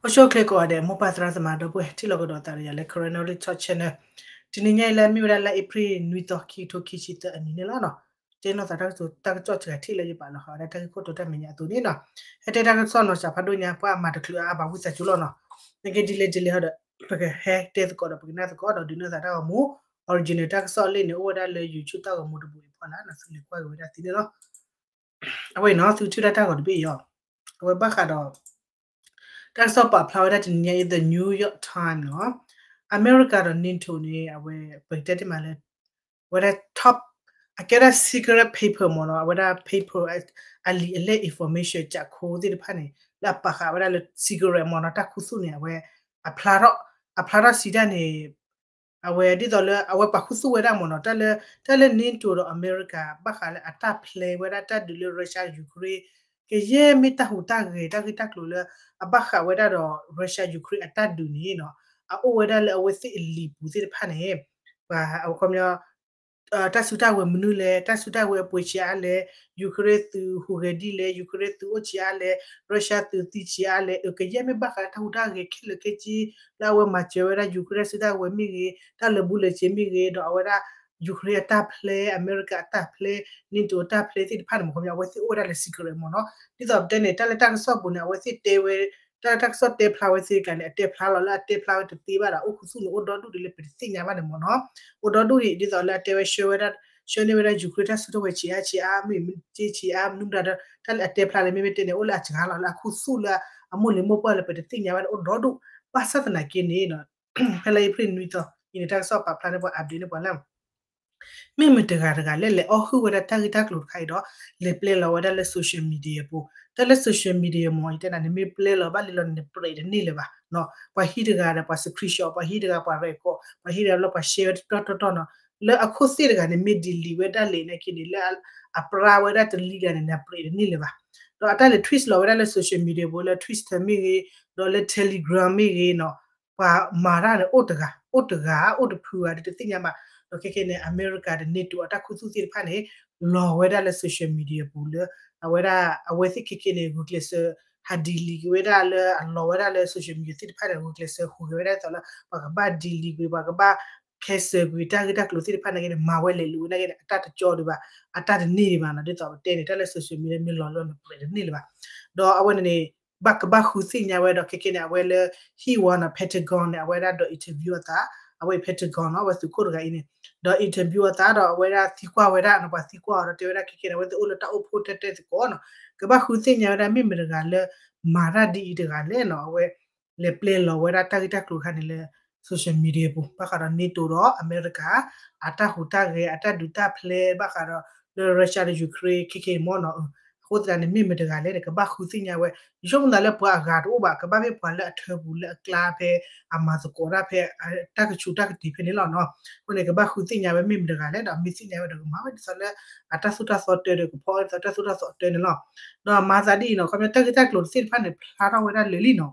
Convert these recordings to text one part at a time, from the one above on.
အိၣ်ဆူၣ်အိၣ်ချ့ကိးဂၤဒဲး မိၢ်ပၢ်သရၣ်သမါဒီပုၢ်ဝဲၢ် ထံၣ်လိာ်ကဒီးသးဒီးယၤလၢ Karen Knowledge Talk Channel တနံၤညါအံၤလၢအမ့ၢ်ဝဲဒၣ်လါအ့ဖြ့ၣ်နွံသီ ခံကထိခံဆံသၢအနံၤန့ၣ်လီၤ. တဲနီၢ်သးတၢ်ကစီၣ်တၢ်ကစီၣ်စှၤထံၣ်လၢယပာ်လီၤဃာ်ဝဲဒၣ်တၢ်ဂ့ၢ်ခိၣ်တီတၢ်မဲာ်ညါအသိးန့ၣ်လီၤ. ဟဲတဲတၢ်ကစီၣ်နီၤ စှၤဖးဒိၣ်ညါ ပှၤအမၤတချုးအါအါဘၣ်ဝံသးစူၤလီၤနီၤ. နကဒ်လဲၣ်ဒ်လဲၣ်ဟီဒီး ပကဟဲတဲသကိးဒီး ပကနၣ်သကိးဒီး ဒုးနၢ်သးတၢ်ဂီၤမူ original တၢ်ကစီၣ်အလံာ်န့ၣ် အိၣ်ဝဲဒၣ်လၢ YouTube တၢ်ဂီၤမူတဘိအံၤဖီလာ်နီၤ သုလဲၤကွၢ်က့ၤဝဲဒၣ်သ့န့ၣ်လီၤ. အဝဲအံၤနီၤ သုထံၣ်ဒၣ်တၢ်ဂီၤတဘ့ၣ်အံၤအီၤ အဝဲဘၣ်ဃးဒီး တၢ်ကစီၣ်ပာ်ဖျါဝဲဒၣ်တနံၤညါအံၤ The New York Times နီၤ အမဲရကၤဒီး NATO န့ၣ် အဝဲ ပကတဲတ့ၢ်မးလၢ အဝဲဒၣ် top အကဲဒၣ် secret paper မ့ၢ်နီၤ အဝဲဒၣ် paper အလံာ်အလဲၢ် information ကးခိသ့ၣ်တဖၣ်န့ၣ် လၢအပာ်ဃာ်ဝဲဒၣ်လၢ secret မ့ၢ်နီၤ တၢ်ခူသူၣ်န့ၣ် အဝဲ အဖျါထီၣ် အဖျါထီၣ်စံးတၢ်န့ၣ် အဝဲဒ်သိးလၢ အဝဲပာ်ခူသူၣ်ဝဲဒၣ်မ့ၢ်နီၤ တၢ်လၢ တၢ်လၢ NATO ဒီးအမဲရကၤ ဘၣ်ဃးလၢအတၢ်ဖျဲဝဲဒၣ်တၢ်ဒုးလၢ Russia Ukraine ကယဲၢ်မ့ၢ်တၢ်ဟူးတၢ်ဂဲၤတၢ်ဂ့ၢ်တၢ်ကျိၤလၢ အဘၣ်ဃးဝဲဒၣ်ဒီး Russia Ukraine အတၢ်ဒုးန့ၣ်နီၤ အအိၣ်ဝဲဒၣ်လၢအဝဲသ့ၣ်အလံာ်ပူၤသ့ၣ်တဖၣ်န့ၣ် ပှၤအခီပညီ တၢ်စုတၢ်ဝဲၤမနုၤလဲၣ် တၢ်စုတၢ်ဝဲၤအပှ့ၤဆံးအါလဲၣ် Ukraine သုးဟူးဂဲၤဒ်လဲၣ် Ukraine သုးအိၣ်ဆံးအါလဲၣ် Russia သုးသံဆံးအါလဲၣ် ကယဲၢ်မ့ၢ်ဘၣ်ဃးလၢတၢ်ဟူးတၢ်ဂဲၤခဲလၢာ်ခဲဆ့ လၢအဝဲမၤစၢၤဝဲဒၣ် Ukraine တၢ်စုတၢ်ဝဲၤမ့ၢ်ဂ့ၤ တၢ်လၢာ်ဘူၣ်လၢာ်စ့မ့ၢ်ဂ့ၤ ဒီးအဝဲဒၣ် Ukraine အတၢ်ဖျဲ အမဲရကၤအတၢ်ဖျဲ NATO အတၢ်ဖျဲသ့ၣ်တဖၣ်န့ၣ် မ့ၢ်ခီပညီ အဝဲသ့ၣ်အိၣ်ဝဲဒၣ်လၢ secret မ့ၢ်နီၤ ဒ်သိးပတဲန့ၣ် တၢ်လၢတၢ်ကစီၣ်ပူၤန့ၣ် အဝဲသ့ၣ်တဲဝဲ တၢ်လၢတၢ်ကစီၣ်တဲဖျါဝဲသ့ၣ်တဖၣ်န့ၣ် အတဲဖျါလီၤလၢအတဲဖျါဝဲတသ့ဘၣ်ဒီး အိၣ်ခူသူၣ်န့ၣ် အိၣ်ဒီဒူၣ်ဒ်လၢပတသ့ၣ်ညါဘၣ်န့ၣ်မ့ၢ်နီၤ အိၣ်ဒီဒူၣ်ဒ် ဒ်သိးလၢအတဲဝဲဆှၢဝဲဒၣ် ဆှၢန့ၢ်ဝဲဒၣ် Ukraine တၢ်စုတၢ်ဝဲၤဆံးအါဆံးအါ မ့ၢ်မ့ၢ်ဆံးဆံးအါ မနုၤမတၤဒီး တၢ်လၢအတဲဖျါလၢမ့မ့ၢ်တဲန့ၣ် အိၣ်လၢအစှၤလီၤလၢအခူသူၣ်လၢအမိၢ်လံၤမိၢ်ပှၢ်လၢပတသ့ၣ်ညါဘၣ်န့ၣ် အိၣ်ဒီဒူၣ် ဘၣ်ဆၣ်သနာ်က့န့ၣ် ဖဲလၢအ့ဖြ့ၣ်နွံသီ အံၤန့ၣ်တၢ်ကစီၣ်ပာ်ဖျါန့ၢ်ပှၤ update န့ၢ်ပှၤလၢ မ့မ့ၢ်တဂၤတဂၤလၢလဲၤအီၣ်ဟုၣ်ဝဲဒၣ်တၢ်ဂ့ၢ်တၢ်ကျိၤတခါအံၤဒီး လဲၤပျဲလီၤဝဲဒၣ်လၢ social media ပူၤ တၢ်လၢ social media မ့ၢ် ယတဲနၤန့ၣ် မ့ၢ်ပျဲလီၤဘၣ်လံလီၤန့ၣ် နပြဲးတန့ၢ်လၢၤဘၣ် ပှၤဟံးတဂၤဒီးပှၤ screenshot ပှၤဟံးတဂၤပှၤ record ပှၤဟံးတဂၤလၢပှၤ share ဝဲတတီၢ်တီၢ်တီၢ်နီၤ လၢအခိၣ်သ့ၣ်တဂၤန့ၣ် မ့ၢ် delete ဝဲဒၣ်လဲာ်နာ်က့န့ၣ် လၢအပြါဝဲဒၣ်တလံၤတဂၤန့ၣ် နပြဲးတန့ၢ်လၢၤဘၣ် ဒီးအတၢ်လဲၤ tweet လီၤဝဲဒၣ်လၢ social media ပူၤ လၢ Twitter မ့ၢ်ဂ့ၤ ဒီးလၢ Telegram မ့ၢ်ဂ့ၤနီၤ ပှၤမၤတၢ်န့ၣ် အိၣ်တဂၤ အိၣ်တဂၤ အိၣ်တဖုဂၤဒ်တသ့ၣ်ညါဘၣ် ဒီးခဲခဲန့ၣ် အမဲရကၤဒီး NATO အတၢ်ခူသူၣ်သ့ၣ်တဖၣ်န့ၣ် လီၤဝဲဒၣ်လၢ social media ပူၤလၢ အဝဲဒၣ် အဝဲသ့ၣ်ခဲခဲန့ၣ် ဂုာ်ကျဲးစၢး ဟး delete က့ၤဝဲဒၣ်လၢ အလီၤဝဲဒၣ်လၢ social media သ့ၣ်တဖၣ်န့ၣ် ဂုာ်ကျဲးစၢးဟူးဂဲၤဝဲဒၣ်ဒ်သိးလၢ ပှၤကဘၣ် delete ကွံာ် ပှၤကဘၣ် cancel ကွံာ် တၢ်ဂ့ၢ်တၢ်ကျိၤသ့ၣ်တဖၣ်နာ်က့န့ၣ် မၤဝဲလဲၤလိာ်ဝဲနာ်က့န့ၣ် အတၢ်တကၠီဒံးဘၣ် အတၢ်တန့ၢ်ဒံးဘၣ်နီၤ ဒ်သိးပတဲန့ၣ် တၢ်လၢ social media မ့ၢ်လီၤလၢနပြဲးတန့ၢ်လၢၤဘၣ် ဒီးအဝဲန့ၣ်န့ၣ် ဘၣ်ကဘၣ်ဃုသ့ၣ်ညါဝဲဒီးခဲခဲန့ၣ် အဝဲလၢ ဟံၣ်ဝါနီၤ Pentagon န့ၣ် အဝဲဒၣ်ဒီး interview အသး အဝဲ Pentagon နီၤ အဝဲသုးခိၣ်တဂၤအံၤန့ၣ် ဒီး interview အသးဒီးအဝဲဒၣ်သံကွၢ်ဝဲဒၣ်နီၤ ပှၤသံကွၢ်အီၤဒီးတဲဝဲဒၣ်ခဲခဲန့ၣ် အဝဲသ့ၣ်အိၣ်လၢတၢ်အိၣ်ဖှိၣ်တဲတဲသကိးနီၤ ကဘၣ်ဃုသ့ၣ်ညါဝဲဒၣ်မ့ၢ်မတၤတဂၤလၢ မၤတၢ်ဒ်အံၤတဂၤလဲၣ်နီၤ အဝဲ လဲၤပျဲလီၤဝဲဒၣ်တၢ်ဂ့ၢ်တၢ်ကျိၤတခါန့ၣ်လၢ social media ပူၤ ဘၣ်ဃးဒီး NATO ဒီးအမဲရကၤ အတၢ်ဟူးတၢ်ဂဲၤ အတၢ်ဒုးတၢ်ဖျဲ ဘၣ်ဃးဒီးလၢ Russia ဒီး Ukraine ခဲခဲအံၤမ့ၢ်နီၤ အဃိသတးန့ၣ် မ့ၢ်မတၤတဂၤလဲၣ်န့ၣ် ကဘၣ်ဃုသ့ၣ်ညါဝဲ ယဆိကမိၣ်သးလၢပှၤအဂၤတအိၣ်ဘၣ် ကဘၣ်မ့ၢ်ပှၤလၢအထၢပူၤလၢအကျါဖဲ အမၤသကိးတၢ်ဖဲ တၢ်ကဆူးတၢ်ကတံၤဖဲန့ၣ်လီၤနီၤ အဃိန့ၣ် ကဘၣ်ဃုသ့ၣ်ညါဝဲမ့ၢ်မတၤတဂၤလဲၣ်ဒီး မ့ၢ်သ့ၣ်ညါဝဲဒီးကမၤဝဲဒ်သိးလၢ အတၢ်သိၣ်တၢ်သီတၢ်ဒီးကဖီၣ်ဒ်သိးတၢ်သိၣ်တၢ်သီတၢ်န့ၣ်လီၤ ဒီးမၤသးဒ်အံၤနီၤ ခီပညီတၢ်ဂ့ၢ်တၢ်ကျိၤသ့ၣ်တဖၣ်န့ၣ် ဖျါထီၣ်ဝဲဒၣ်လၢာ်လံ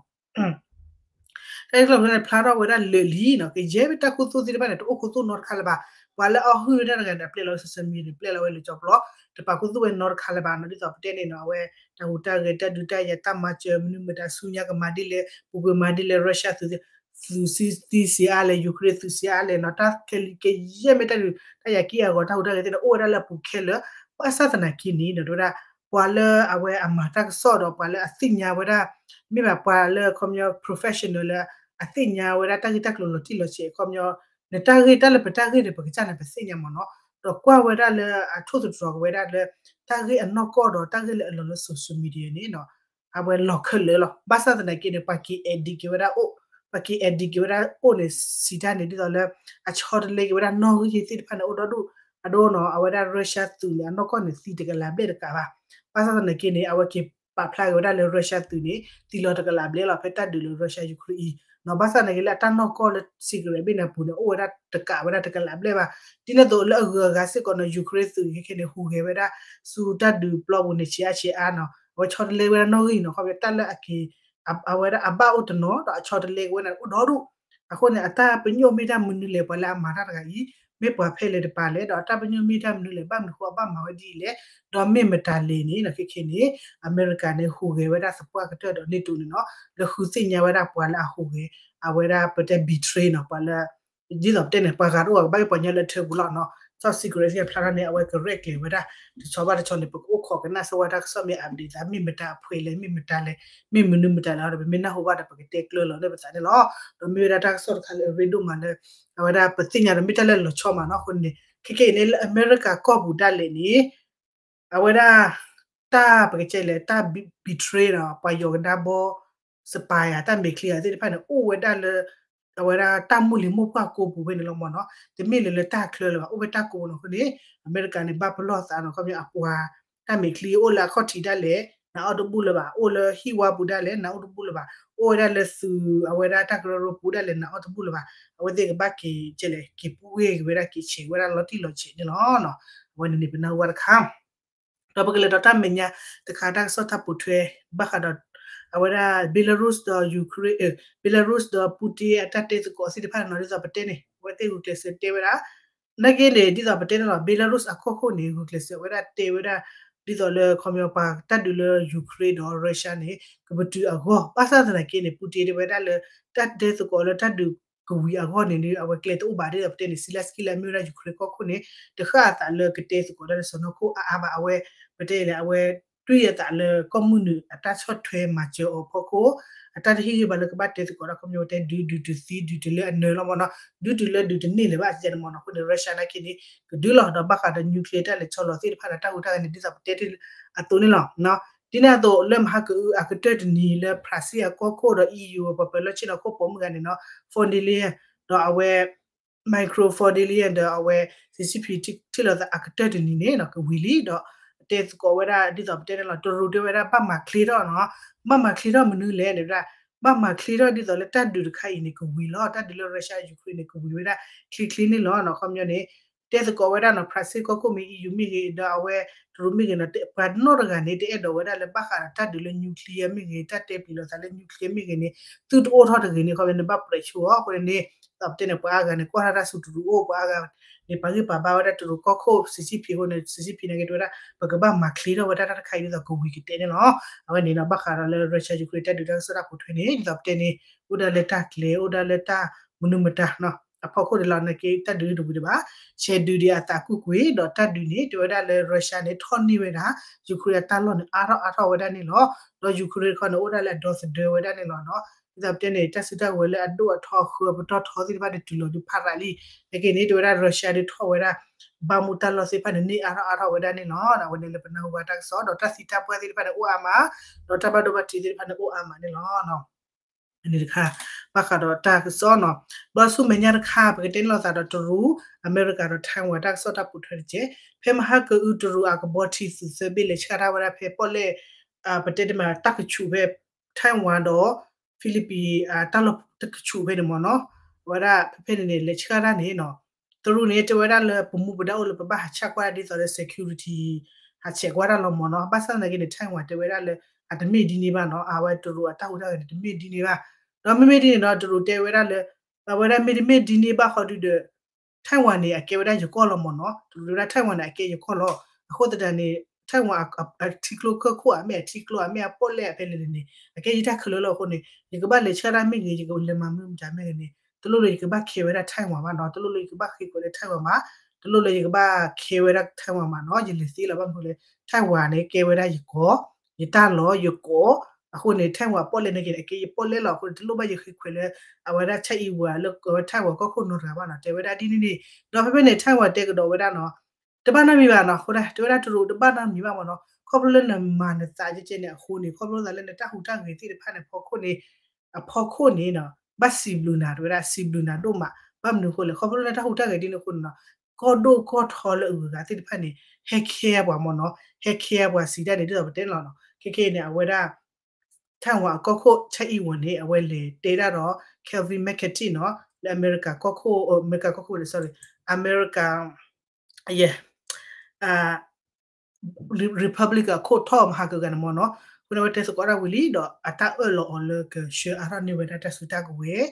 နီၤ တၢ်ဂ့ၢ်တၢ်ကျိၤန့ၣ် ဖျါထီၣ်ဝဲဒၣ်လၢာ်လံနီၤ ကယဲၢ်မ့ၢ်တၢ်ခူသူၣ်သ့ၣ်တဖၣ်န့ၣ် တအိၣ်ခူသူၣ်နီတခါလၢၤဘၣ် ပှၤလၢအီၣ်ဟုၣ်ဝဲဒၣ်တဂၤန့ၣ် အပျဲလီၤဝဲ social media န့ၣ် ပျဲလီၤဝဲလၢကၠီပျီ တပာ်ခူသူၣ်ဝဲနီတခါလၢၤဘၣ်နီၤ ဒ်သိးပတဲန့ၣ်နီၤ အဝဲ တၢ်ဟူးတၢ်ဂဲၤ တၢ်ဒုးတၢ်ယၤ တၢ်မၤစၢၤ မနုၤမတၤဆူညါကမၤဒ်လဲၣ် ပူၤကွံာ်မၤဒ်လဲၣ် Russia သုး သုးသံသံဆံးအါလဲၣ် Ukraine သုးဆံးအါလဲၣ်နီၤ တၢ်ခဲလံၤကယဲၢ်မ့ၢ်တၢ်ဒုး တၢ်ယၤကံအဂီၤ တၢ်ဟူးတၢ်ဂဲၤသ့ၣ်န့ၣ် အိၣ်ဝဲဒၣ်လၢအပူၤခဲလၢာ် ဘၣ်ဆၣ်သနာ်က့န့ၣ် ဒီးတဲဝဲဒၣ် ပှၤလၢအဝဲအမၤတၢ်ကစီၣ်ဒီး ပှၤလၢအသ့ၣ်ညါဝဲဒၣ် မ့ၢ်ဘၣ်ပှၤလၢခီပညီ professional လၢ အသ့ၣ်ညါဝဲဒၣ်တၢ်ဂ့ၢ်တၢ်ကျိၤလီၤတံၢ်လီၤဆဲး ခီပညီ နတၢ်ဂ့ၢ်တၢ်လၢပတၢ်ဂ့ၢ်န့ၣ် ပကစၢ်န့ၣ် ပသ့ၣ်ညါမ့ၢ်နီၤ ဒီးကွၢ်ဝဲဒၣ်လၢအထိၣ်သတြီၤက့ၤဝဲဒၣ်လၢ တၢ်ဂ့ၢ်အနီၢ်ကီၢ်ဒီးတၢ်ဂ့ၢ်လၢအလီၤလၢ social media န့ၣ်နီၤ အဝဲလီၤခဲလၢာ်လီၤ ဘၣ်ဆၣ်သနာ်က့န့ၣ် ပှၤက့ၤ edit က့ၤဝဲဒၣ်အိၣ် ပှၤက့ၤ edit က့ၤဝဲဒၣ်အိၣ်န့ၣ် စံးတၢ်န့ၣ် ဒ်သိးလၢ အဆီတလဲက့ၤဝဲဒၣ်နီၣ်ဂံၢ်သ့ၣ်တဖၣ်န့ၣ် အိၣ်ဒီဒူၣ် အဒိနီၤ အဝဲဒၣ် Russia သုးန့ၣ် အနီၢ်ကီၢ်န့ၣ် သံတကလးဘျဲၣ်တကးဘၣ် ဘၣ်ဆၣ်သနာ်က့န့ၣ် အဝဲက့ၤပာ်ဖျါက့ၤဝဲဒၣ်လၢ Russia သုးန့ၣ် သံလီၤတကလးဘျဲၣ်လီၤ ဖဲတၢ်ဒုးလၢ Russia Ukraine အံၤနီၤ ဘၣ်ဆၣ်သနာ်က့လၢအတၢ်နီၢ်ကီၢ်လၢ secret ဘ့ၣ်န့ၣ်အပူၤန့ၣ် အိၣ်ဝဲဒၣ်တကးဝဲဒၣ်တကလးဘျဲၣ်ဘၣ် ဒ်န့ၣ်အသိးလၢအဂုၤအဂၤစ့ၢ်ကီးနီၤ Ukraine သုးခဲခဲန့ၣ် ဟူးဂဲၤဝဲဒၣ် ဆူတၢ်ဒုးပျီပူၤန့ၣ် ဆံးအါဆံးအါနီၤ အဝဲဆီတလဲဝဲဒၣ်နီၣ်ဂံၢ်နီၤ ခီဖျိတၢ်လၢအက့ၤ အဝဲဒၣ်အဘၣ်အိၣ်တနီၤ ဒီးအဆီတလဲက့ၤဝဲန့ၣ် အိၣ်ဒီဒူၣ် အဃိန့ၣ် အတၢ်ပညိၣ်မ့ၢ်တၢ်မနုၤလဲၣ် ပှၤလၢအမၤတၢ်တဂၤအံၤ မ့ၢ်ပှၤဖဲလဲၣ်တပၤလဲၣ် ဒီးတၢ်ပညိၣ်မ့ၢ်တၢ်မနုၤလဲၣ် ဘၣ်မနုၤဃိအဘၣ်မၤဝဲဒ်အံၤလဲၣ်, ဒီးမ့ၢ်မတၤလဲၣ်န့ၣ် ခဲခဲန့ၣ် အမဲရကၤန့ၣ် ဟူးဂဲၤဝဲဒၣ်သပှၢ်ကတၢၢ်ဒီး NATO န့ၣ်နီၤ လၢဃုသ့ၣ်ညါဝဲဒၣ်ပှၤလၢအဟူးဂဲၤ အဝဲဒၣ်ပတဲ betray နီၤ ပှၤလၢ ဒ်သိးပတဲန့ၣ် ပှၤဂၤတအိၣ်ဘၣ် ပှၤညီလၢထၢပူၤလီၤနီၤ top secret သ့ၣ်တဖၣ်န့ၣ် အဝဲကရဲၣ်ကျဲၤဝဲဒၣ် တဆီဘၣ်တဆီန့ၣ် ပကအိၣ်ခိးကနၣ်စၢၤဝဲတၢ်ကစီၣ်မ့ၢ် update သး မ့ၢ်မတၤအဖှဲးလဲၣ် မ့ၢ်မတၤလဲၣ် မ့ၢ်မနုၤမတၤလဲၣ်ဒီး ပမ့ၢ်နၢ်ဟူဘၣ်ဒီး ပကတဲကျၢၤလီၤလၢပသးန့ၣ်လီၤ. ဒီးမ့ၢ်ဝဲဒၣ်တၢ်ကစီၣ်တခါလၢအရ့ဒိၣ်မးလၢ အဝဲဒၣ်ပသ့ၣ်ညါဒီးမ့ၢ်တၢ်လၢလီၤဆီမးနီၤ အဃိန့ၣ် ခဲခဲအံၤန့ၣ် လၢအမဲရကၤကီၢ်ပူၤဒၣ်လဲာ်န့ၣ် အဝဲဒၣ် တၢ်ပကတဲလဲၣ် တၢ် betray နီၤ ပှၤယီၤကဒါဘီ spy တၢ်မဲာ်ချံအသ့ၣ်တဖၣ်န့ၣ် အိၣ်ဝဲဒၣ်လၢ အဝဲဒၣ်တၢ်မိၢ်လံၤမိၢ်ပှၢ်ကိးပူၤဖဲန့ၣ်လီၤမးနီၤ တမ့ၢ်လၢလၢတၢ်ချၢလၢၤဘၣ် အိၣ်ဖဲတၢ်ကိးပူၤနီၤ အဃိန့ၣ် အမဲရကၤန့ၣ် ဘၣ်ပလီၢ်သးနီၤ ခီပညီအပှၤ တၢ်မဲာ်ချံအိၣ်လၢအခီၣ်ထံးဒၣ်လဲာ် နၤအီၣ်တဘူၣ်လၢၤဘၣ် အိၣ်လၢဟံၣ်ဝါပူၤဒၣ်လဲာ် နၤအီၣ်တဘူၣ်လၢၤဘၣ် အိၣ်ဝဲဒၣ်လၢသုး အဝဲဒၣ်တၢ်ကရၢကရိပူၤဒၣ်လဲာ် နၤအီၣ်တဘူၣ်လၢၤဘၣ် အဝဲသ့ၣ်ကဘၣ်က့ၤကဲလဲၣ် က့ၤပူၤဝ့ၢ်က့ၤဝဲဒၣ် က့ၤဆဲးဝဲဒၣ်လီၤတံၢ်လီၤဆဲးန့ၣ်လီၤ. အဝဲန့ၣ်န့ၣ် ပနၢ်ဟူဘၣ်တခါ ဒီးပကလဲၤဒီးတၢ်မဲာ်ညါတခါ တၢ်ကစီၣ်တၢ်ပိာ်ထွဲ ဘၣ်ဃးဒီး အဝဲဒၣ် Belarus ဒီး Ukraine, Belarus ဒီး Putin အတၢ်တဲသကိးသ့ၣ်တဖၣ်နီၤ ဒ်သိးပတဲန့ၣ် အဝဲသ့ၣ်ဂုာ်ကျဲးစၢးတဲဝဲဒၣ် နာ်က့န့ၣ် ဒ်သိးပတဲန့ၣ်လီၤ Belarus အကီၢ်ခိၣ်န့ၣ် ဂုာ်ကျဲးစၢးဝဲဒၣ်တဲဝဲဒၣ် ဒ်သိးလၢခီပညီပှၤတၢ်ဒုးလၢ Ukraine ဒီး Russia န့ၣ် ကပတုာ်အဂီၢ် ဘၣ်ဆၣ်သနာ်က့န့ၣ် Putin တဲဝဲဒၣ်လၢ တၢ်တဲသကိးလၢတၢ်ဒုးကဝံၤအဂီၢ်န့ၣ် အဝဲကျဲတအိၣ်ဘၣ် ဒ်သိးပတဲန့ၣ် Zelenskyy လၢအမ့ၢ်ဝဲဒၣ် Ukraine ကီၢ်ခိၣ်န့ၣ် တဃၣ်အသးလၢကတဲသကိးတၢ်လၢစီၢ်နီၤခိၣ်အါအါဘၣ် အဝဲ ပတဲလဲၣ် အဝဲ တွံၢ်အသးလၢကီၢ်မုၢ်နုာ်အတၢ်ဆီၣ်ထွဲမၤစၢၤအီၤဖီခိၣ် အတၢ်တဟ့ၣ်ဂံၢ်ဘါလၢကဘၣ်တဲသကိးတၢ် ခီပညီတဲဒုး ဒုးတသံ ဒုးတလၢအနၢၤလီၤမးနီၤ ဒုးတုၤလၢဒုးတန့ၢ်လၢၤဘၣ် အစဲန့ၣ်မးနီၤ အဃိန့ၣ် Russia နာ်က့န့ၣ် ကဒုလီၤ ဒီးဘၣ်ဃးဒီး nuclear တၢ်လဲၤဆီလီၤသ့ၣ်တဖၣ်ဒီး တၢ်ဟူးတၢ်ဂဲၤန့ၣ် ဒ်သိးပတဲတ့ၢ်အသိးန့ၣ်လီၤ. ဒ်န့ၣ်အသိး လၢမဟါကအုအကတၢၢ်တနံၤလၢ Brussels အကီၢ်ခိၣ်ဒီး EU ပှၤပၢၤလီၢ်ဆ့ၣ်နီၤခိၣ်ပိာ်မုၣ်ဂၤန့ၣ်နီၤ von der Leyen ဒီးအဝဲ Michel von der Leyen ဒီးအဝဲ Xi Jinping ထံၣ်လိာ်သးအကတၢၢ်တနံၤန့ၣ်နီၤ ကဝံၤလံ ဒီးတဲသကိးဝဲဒၣ်ဒ်သိးပတဲန့ၣ်လီၤ တရူးတဲဝဲဒၣ်ဘၣ်မၤချ့ထီၣ်နီၤ ဘၣ်မၤချ့ထီၣ်မနုၤလဲၣ်န့ၣ်ဝဲဒၣ် ဘၣ်မၤချ့ထီၣ်ဒ်သိးလၢတၢ်ဒုးတခါအံၤန့ၣ် ကဝံၤလီၤ တၢ်ဒုးလၢ Russia Ukraine န့ၣ် ကဝံၤဝဲဒၣ်ချ့ချ့န့ၣ်လီၤနီၤ ခီပညီန့ၣ် တဲသကိးဝဲဒၣ်နီၤ Brussels ကီၢ်ခိၣ်မ့ၢ် EU မ့ၢ်ဂ့ၤ ဒီးအဝဲတရူးမ့ၢ်ဂ့ၤနီၤ ပှၤနီတဂၤန့ၣ် တအဲၣ်ဒိးဝဲဒၣ်လၢဘၣ်ဃးဒီးတၢ်ဒုးလၢ nuclear မ့ၢ်ဂ့ၤ တၢ်တဲပျံၤလိာ်သးလၢ nuclear မ့ၢ်ဂ့ၤန့ၣ် သုတအိၣ်ထီၣ်တဂ့ၤန့ၣ် ခီပညီန့ၣ် ဘၣ်ပြဲးဆိအီၤ အဃိန့ၣ်န့ၣ် ဒ်သိးပတဲန့ၣ် ပှၤအါဂၤန့ၣ် ကွၢ်ထီၣ်တၢ်စူၤတရူးအိၣ် ပှၤအါဂၤန့ၣ် ပာ်ဂံၢ်ပာ်ဘါဝဲဒၣ်တရူးကီၢ်ခိၣ် Xi Jinping အဃိန့ၣ် Xi Jinping နာ်က့တဲဝဲဒၣ် ပကဘၣ်မၤချ့ထီၣ်ဝဲဒၣ်တၢ်တခါအံၤဒ်သိးကဝံၤကတဲန့ၣ်လီၤ အဝဲန့ၣ်နီၤ ဘၣ်ဃးဒီးလၢ Russia Ukraine တၢ်ဒုးတၢ်ကစီၣ်တၢ်ပိာ်ထွဲန့ၣ် ဒ်သိးပတဲန့ၣ် အိၣ်ဒၣ်လၢတၢ်ကျဲၤ အိၣ်ဒၣ်လၢတၢ်မနုၤမတၤနီၤ အဖီခိၣ်ဒ်လီၤ နာ်က့တၢ်ဒုးတဝံၤဒံးဘၣ် ဆဲးဒုးဒံးအသးကူၣ်ကွံာ် ဒီးတၢ်ဒုးန့ၣ် တဲဝဲဒၣ်လၢ Russia န့ၣ် ထီၣ်န့ၢ်ဝဲဒၣ် Ukraine အတၢ်လီၢ်န့ၣ် အါထီၣ်အါထီၣ်ဝဲဒၣ်န့ၣ်လီၤ ဒီး Ukraine တခီန့ၣ် အိၣ်ဒၣ်လၢအဒီသဒၢဝဲဒၣ်န့ၣ်လီၤနီၤ ဒ်သိးပတဲန့ၣ် တၢ်စုတၢ်ဝဲၤလၢအဒိၣ်အထီ အဃၢအပတီၢ်ထီသ့ၣ်တဖၣ်န့ၣ် တုၤလီၤဒုးဖးရးလံ နာ်က့န့ၣ် တဲဝဲဒၣ် Russia ဒုးထီၣ်ဝဲဒၣ် Bakhmut တၢ်လီၢ်သ့ၣ်တဖၣ်န့ၣ် န့ၢ်အါထီၣ်အါထီၣ်ဝဲဒၣ်န့ၣ်လီၤ အဝဲန့ၣ်လၢပနၢ်ဟူဘၣ်တၢ်ကစီၣ် ဒီးတၢ်သံတၢ်ပှၢ်သ့ၣ်တဖၣ်န့ၣ် အိၣ်အါမး ဒီးတၢ်ဘၣ်ဒိဘၣ်ထံးသ့ၣ်တဖၣ်န့ၣ် အိၣ်အါမးန့ၣ်လီၤ န့ၣ်တခါ ဘၣ်ဃးဒီးတၢ်ကစီၣ်နီၤ ဒီးဆူမဲာ်ညါတခါ ပကတဲန့ၣ်လိာ်သးဒီးတရူး အမဲရကၤဒီး Taiwan တၢ်ကစီၣ်တၢ်ပိာ်ထွဲတက့ၢ် ဖဲမဟါကအုတရူးအကဘီထံသုးသၢဘ့ၣ် လဲၤဆှၣ်တၢ်ဝဲဒၣ်ဖဲပီၣ်လဲၣ် ပတဲတမးတၢ်ကဆူးဖဲ Taiwan ဒီး Philippines တၢ်လီၢ်တကဆူးဖဲန့ၣ်မ့ၢ်နီၤ အဝဲဒၣ်ဖဲဖဲန့ၣ်န့ၣ် လဲၤဆှၣ်တၢ်န့ၣ်နီၤ တရူးန့ၣ် တဲဝဲဒၣ်လၢပမူပဒါအိၣ်လၢပဘၣ်ဟးဆှၣ်ကွၢ်ဒ်သိးလၢ security ဟးဆှၣ်ကွၢ်တၢ်လီၤမ့ၢ်နီၤ ဘၣ်ဆၣ်သနာ်က့န့ၣ် Taiwan တဲဝဲဒၣ်လၢ အတမ့ၢ်ဒ်န့ၣ်ဘၣ်နီၤ အဝဲတရူးအတၢ်ဟူးတၢ်ဂဲၤန့ၣ် တမ့ၢ်ဒ်န့ၣ်ဘၣ် ဒီးမ့မ့ၢ်ဒ်န့ၣ်ဒီး တရူးတဲဝဲဒၣ်လၢ အဝဲဒၣ်မ့တမ့ၢ်ဒ်န့ၣ်ဘၣ်ဃီဒုဒီး Taiwan န့ၣ် အကဲဝဲဒၣ်ယကီၢ်လီၤမ့ၢ်နီၤ တရူးတဲဝဲဒၣ် Taiwan န့ၣ် အကဲယကီၢ်လီၤ အဃိသတးန့ၣ် Taiwan အထံကျိကီၢ်ခိၣ် အမ့ၢ်အထံကျိ အမ့ၢ်အပီၣ်လဲၣ်အဖဲလဲၣ်န့ၣ် အကဲယတၢ်ခဲလၢာ်လီၤအဃိန့ၣ် ယကဘၣ်လဲၤဆှၣ်တၢ်မ့ၢ်ဂ့ၤ ယကလဲၤမၤမနုၤမတၤမ့ၢ်ဂ့ၤန့ၣ် တလိၣ်လၢယကဘၣ်ခဲဝဲဒၣ် Taiwan ဘၣ်နီၤ တလိၣ်လၢယကဘၣ်ဃ့ခွဲးလၢ Taiwan ဘၣ် တလိၣ်လၢယကဘၣ်ခဲဝဲဒၣ် Taiwan ဘၣ်နီၤ ယလဲၤသ့လီၤ ဘၣ်မနုၤလဲၣ် Taiwan န့ၣ် ကဲဝဲဒၣ်ယကီၢ် ယတၢ်လီၢ် ယကီၢ် အဃိန့ၣ် Taiwan အပီၣ်လဲၣ်န့ၣ်က့ၤန့ၣ် အကဲယပီၣ်လဲၣ်လီၤအဃိန့ၣ် တလိၣ်ဘၣ်ယဃ့ခွဲးလၢ အဝဲဒၣ် Taiwan လၢအဝဲ Taiwan ကီၢ်ခိၣ်နီတဂၤဘၣ်နီၤ တဲဝဲဒၣ်ဒ်န့ၣ်န့ၣ် ဒီးဖဲဖဲန့ၣ် Taiwan တဲကဒီးဝဲဒၣ်နီၤ တဘၣ်နီတမံၤဘၣ်နီၤ အဃိဒၣ် တဲဝဲဒၣ်တရူးတဘၣ်နီတမံၤဘၣ်မ့ၢ်နီၤ ခီဖျိလၢနမၤနသးကဲကဲန့ၣ်အဃိန့ၣ် ခီဖျိသးလၢနတၢ်ဟူးတၢ်ဂဲၤသ့ၣ်တဖၣ်န့ၣ် ဖီခိၣ်န့ၣ် အဖီခိၣ်န့ၣ်နီၤ ဘၣ်စံးဘျုးနၤ တဲဝဲဒၣ် စံးဘျုးနၤဒိၣ်မး ဘၣ်မနုၤအဃိလဲၣ် ခီဖျိလၢနတၢ်ဟူးတၢ်ဂဲၤဒ်န့ၣ်အဃိန့ၣ်နီၤ ကီၢ်ဒိၣ်ကီၢ်ထီလၢအဂုၤအဂၤသ့ၣ်တဖၣ်န့ၣ် ဟဲခဲပှၤမ့ၢ်နီၤ ဟဲခဲပှၤစံးတၢ်န့ၣ် ဒ်သိးပတဲန့ၣ်လီၤနီၤ ခဲခဲအံၤန့ၣ် အဝဲဒၣ် Taiwan အကီၢ်ခိၣ် Tsai Ing-wen န့ၣ် အဝဲလဲၤတဲဒၣ်ဒီး Kevin McCarthy နီၤ လၢအမဲရကၤကီၢ်ခိၣ် အမဲရကၤကီၢ်ခိၣ် sorry အမဲရကၤ ယဲ Republic အခိၣ်ထီၣ်မဟါကဂၤန့ၣ်မ့ၢ်နီၤ အဃိန့ၣ် အဝဲတဲသကိးတၢ်ဝံၤလံ ဒီးအတၢ်အၢၣ်လီၤအီၤလၢကဆှၢအါထီၣ်န့ၢ်ဝဲဒၣ်တၢ်စုတၢ်ကဝဲၤ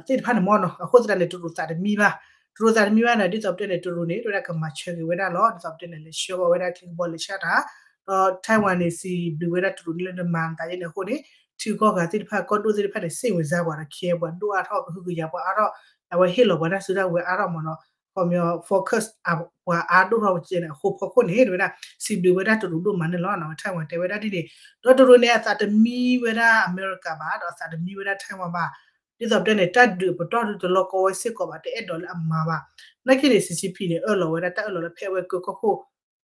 သ့ၣ်တဖၣ်န့ၣ်မ့ၢ်နီၤ အဃိသတးန့ၣ် တရူးသးတမံဘၣ် တရူးသးတမံဘၣ်န့ၣ် ဒ်သိးပတဲန့ၣ် တရူးန့ၣ် တဲဝဲဒၣ်ကမၤဆၢက့ၤဝဲဒၣ်လီၤ. ဒ်သိးပတဲန့ၣ် လဲၤဆှၢဃီၤဝဲဒၣ်ချံကဘီလဲၤဆှၢတၢ်, ဒီး Taiwan န့ၣ် စံးဘျုးဝဲဒၣ်တရူးန့ၣ်လၢနမၤနသးယဲန့ၣ်အဃိန့ၣ် ထံဂုၤကီၢ်ဂၤသ့ၣ်တဖၣ် ကီၢ်ဒိၣ်သ့ၣ်တဖၣ်န့ၣ် စိတ်ဝင်စားပှၤဒီး care ပှၤဒိၣ်အါထီၣ် ကဟုကယာ်ပှၤအါထီၣ်, အဝဲဟ့ၣ်လီၤပှၤတၢ်စုတၢ်ဝဲၤအါထီၣ်မ့ၢ်နီၤ, ခီပညီ focus ပှၤအါဒိၣ်ထီၣ်ကဲန့ၣ် အဃိဖီခိၣ်န့ၣ် တဲဝဲဒၣ် စံးဘျုးဝဲဒၣ်တရူးဒိၣ်မးန့ၣ်လီၤ. Taiwan တဲဝဲဒၣ်ဒ်န့ၣ်, ဒီးတရူးန့ၣ် အသးတမံဝဲဒၣ်အမဲရကၤဘၣ် ဒီးအသးတမံဝဲဒၣ် Taiwan ဘၣ်. ဒ်သိးပတဲန့ၣ် တၢ်ဒုးအပတီၢ်တလီကီဝဲစ့ၢ်ကီးဘၣ် တအဲၣ်ဒိးလၢအမၤဘၣ်. နာ်က့န့ၣ် Xi Jinping န့ၣ် အၢၣ်လီၤဝဲဒၣ် တၢ်အၢၣ်လီၤလၢဖဲအဝဲကၢကီၢ်ခိၣ်,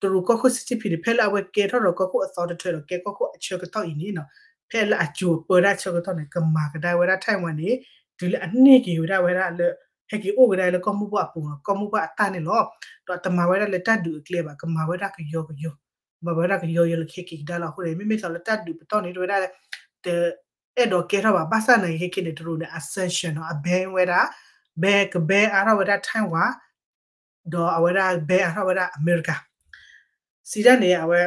တရူးကီၢ်ခိၣ် Xi Jinping န့ၣ် ဖဲလၢအဝဲကဲထီၣ်ဒီးကီၢ်ခိၣ်အသီတထၢဒီးကဲကီၢ်ခိၣ်အဆၢကတီၢ်အံၤန့ၣ်နီၤ, ဖဲလၢအစိၤပၢတၢ်ဆၢကတီၢ်န့ၣ် ကမၤကဒါဝဲဒၣ် Taiwan န့ၣ် တုၤလၢအန့ၢ်က့ၤဝဲဒၣ်ဝဲဒၣ်လၢ ဟဲက့ၤအိၣ်ကဒါလၢကီၢ်မိၢ်ပှၢ်အပူၤနီၤ, ကီၢ်မိၢ်ပှၢ်အတၢ်န့ၣ်လီၤ. ဒီးတမၤဝဲဒၣ်လၢတၢ်ဒုးအကျဲဘၣ်, ကမၤဝဲဒၣ်ကယီကယီ, မၤဝဲဒၣ်ကယီကယီလၢကဟဲက့ၤကဒါလီၤ. အဃိန့ၣ် မ့မ့ၢ်သိးလၢတၢ်ဒုးပတီၢ်န့ၣ် တဲဝဲဒၣ် တအဲၣ်ဒိးကဲထီၣ်ဘၣ်. ဘၣ်ဆၣ်နာ်က့ခဲခဲန့ၣ် တရူးန့ၣ် အ sanction နီၤ, အ ban ဝဲဒၣ်, ban က ban အါထီၣ်ဝဲဒၣ် Taiwan, ဒီးအဝဲဒၣ် ban အါထီၣ်ဝဲဒၣ်အမဲရကၤ. စံးဒၣ်န့ၣ် အဝဲ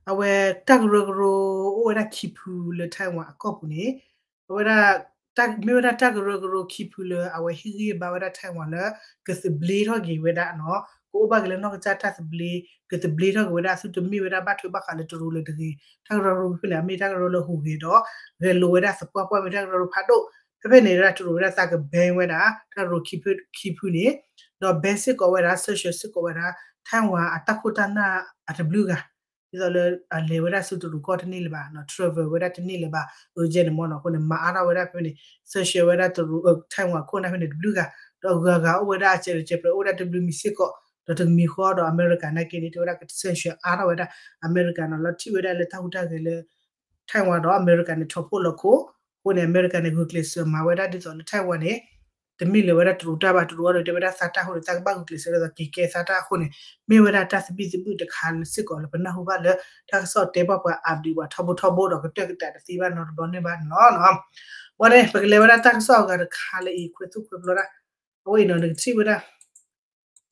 အဝဲတၢ်ကရၢကရိ အိၣ်ဝဲဒၣ်ခံဖုလၢ Taiwan အကီၢ်ပူၤန့ၣ်, အဝဲဒၣ် မ့ၢ်ဝဲဒၣ်တၢ်ကရၢကရိခံဖုလၢအဝဲဟ့ၣ်ဂံၢ်ဘါဝဲဒၣ် Taiwan လၢ ကသဘျ့ထီၣ်က့ၤဝဲဒၣ်နီၤ, ကအိၣ်ဘၣ်က့ၤလၢနီၢ်ကစၢ်တၢ်သဘျ့, ကသဘျ့ထီၣ်က့ၤဝဲဒၣ် သုတမ့ၢ်ဝဲဒၣ်ဘၣ်ထွဲဘၣ်ဃးလၢတရူးလၢၤတဂ့ၤ. တၢ်ကရၢကရိဖဲန့ၣ် အမ့ၢ်တၢ်ကရၢလၢဟူးဂဲၤဒီး ဂဲၤလိာ်ဝဲဒၣ်သပှၢ်ပှၢ် မ့ၢ်တၢ်ကရၢကရိဖးဒိၣ်. ဖဲဖဲန့ၣ်ဝဲဒၣ်တရူးဝဲဒၣ်သးက ban ဝဲဒၣ် တၢ်ကရၢခံဖုန့ၣ်, ဒီး ban စ့ၢ်ကီးဝဲဒၣ် sanction စ့ၢ်ကီးဝဲဒၣ် Taiwan အတၢ်ခိၣ်တၢ်နၢ်အတဘျုးဂၤ, ဒ်သိးလၢအလဲၤဝဲဒၣ်ဆူတရူးကီၢ်တန့ၢ်လၢၤဘၣ်, travel ဝဲဒၣ်တန့ၢ်လၢၤဘၣ် urgent န့ၣ်မ့ၢ်နီၤ. အဃိန့ၣ် မၤအါထီၣ်ဝဲဒၣ်ဖဲန့ၣ် sanction ဝဲဒၣ်တရူး Taiwan ခိၣ်နၢ်ဖဲန့ၣ်တဘျုးဂၤ, ဒီးဂၤဂၤအိၣ်ဝဲဒၣ်အစဲးတစဲးပြဲး အိၣ်ဝဲဒၣ်တဘျုးမံၤစ့ၢ်ကီး, ဒီးတမံၤဃီဒီးအမဲရကၤနာ်က့န့ၣ် တဲဝဲဒၣ်က sanction အါထီၣ်ဝဲဒၣ် အမဲရကၤနီၤ, လီၤထံၣ်ဝဲဒၣ်လၢတၢ်ဟူးတၢ်ဂဲၤလၢ Taiwan ဒီးအမဲရကၤန့ၣ် ထီၣ်ဖှိၣ်လီၤခိၣ်. အဃိန့ၣ် အမဲရကၤန့ၣ် ဂုာ်ကျဲးစၢးမၤဝဲဒၣ်ဒ်သိးလၢ Taiwan န့ၣ် တမ့ၢ်လၢၤဝဲဒၣ်တရူးတၢ်ဘၣ်, တရူးအံၤဒီးတဲဝဲဒၣ်သးတၢ်အဃိန့ၣ် သးကဘၣ်ဂုာ်ကျဲးစၢးဒ်သိးက့ၤကဲသးတၢ်အဃိန့ၣ်, မ့ၢ်ဝဲဒၣ်တၢ်သဘံၣ်သဘုၣ်တခါစ့ၢ်ကီးလၢပနၢ်ဟူဘၣ်လၢ တၢ်ကစီၣ်တဲဘၣ်ပှၤအါဒုးပှၤထီဘိထီဘိဒီးကတၢၢ်ကတၢၢ်တသ့ဘၣ်နီတဘျီန့ၣ်ဘၣ်န့ၣ်လီၤ. ဘၣ်န့ၣ် ပကလဲၤဝဲဒၣ်တၢ်ကစီၣ်အဂၤတခါလၢအံၤ ခွဲးသူၣ်ခွဲးပျီဒၣ်, အဝဲအံၤနီၤ နကထံၣ်ဝဲဒၣ်